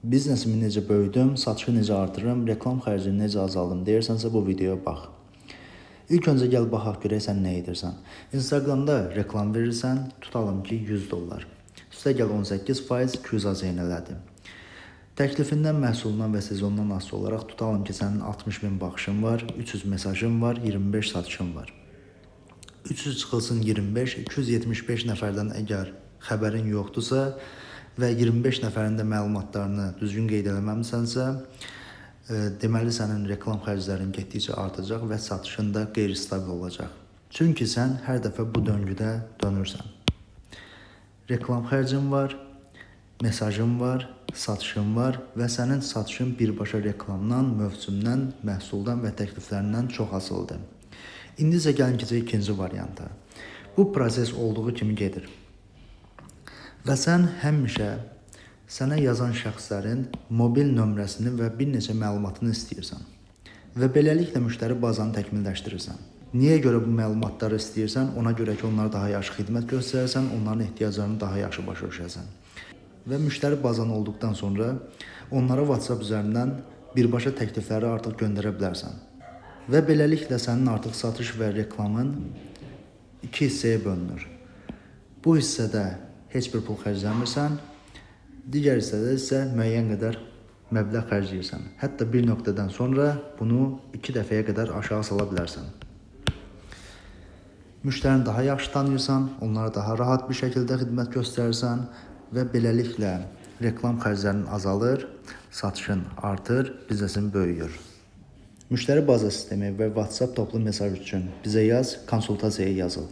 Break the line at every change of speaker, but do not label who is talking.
Biznesimi necə böyüdüm, satışı necə artırırım, reklam xərcini necə azaldım deyirsənsə bu videoya bax. İlk öncə gəl baxaq görək sən nə edirsən. Instagramda reklam verirsən, tutalım ki 100 dollar. Üstə gəl 18%, 200 AZN elədi. Təklifindən, məhsulundan və sezondan asılı olaraq tutalım ki sənin 60 min baxışın var, 300 mesajın var, 25 satışın var. 300 çıxılsın 25, 275 nəfərdən əgər xəbərin yoxdursa və 25 nəfərin də məlumatlarını düzgün qeyd eləməmisənsə, deməli sənin reklam xərclərin getdikcə artacaq və satışın da qeyri-stabil olacaq. Çünki sən hər dəfə bu döngüdə dönürsən. Reklam xərcin var, mesajın var, satışın var və sənin satışın birbaşa reklamdan, mövsümdən, məhsuldan və təkliflərindən çox asılıdır. İndi isə gəlin keçək ikinci varianta. Bu proses olduğu kimi gedir. Və sən həmişə sənə yazan şəxslərin mobil nömrəsini və bir neçə məlumatını istəyirsən. Və beləliklə müştəri bazanı təkmilləşdirirsən. Niyə görə bu məlumatları istəyirsən? Ona görə ki, onlara daha yaxşı xidmət göstərərsən, onların ehtiyaclarını daha yaxşı başa düşərsən. Və müştəri bazan olduqdan sonra onlara WhatsApp üzərindən birbaşa təklifləri artıq göndərə bilərsən. Və beləliklə sənin artıq satış və reklamın iki hissəyə bölünür. Bu hissədə heç bir pul xərcləmirsən, digər hissədə isə müəyyən qədər məbləğ xərcləyirsən. Hətta bir nöqtədən sonra bunu 2 dəfəyə qədər aşağı sala bilərsən. Müştərini daha yaxşı tanıyırsan, onlara daha rahat bir şəkildə xidmət göstərirsən və beləliklə reklam xərclərin azalır, satışın artır, biznesin böyüyür. Müştəri baza sistemi və WhatsApp toplu mesaj üçün bizə yaz, konsultasiyaya yazıl.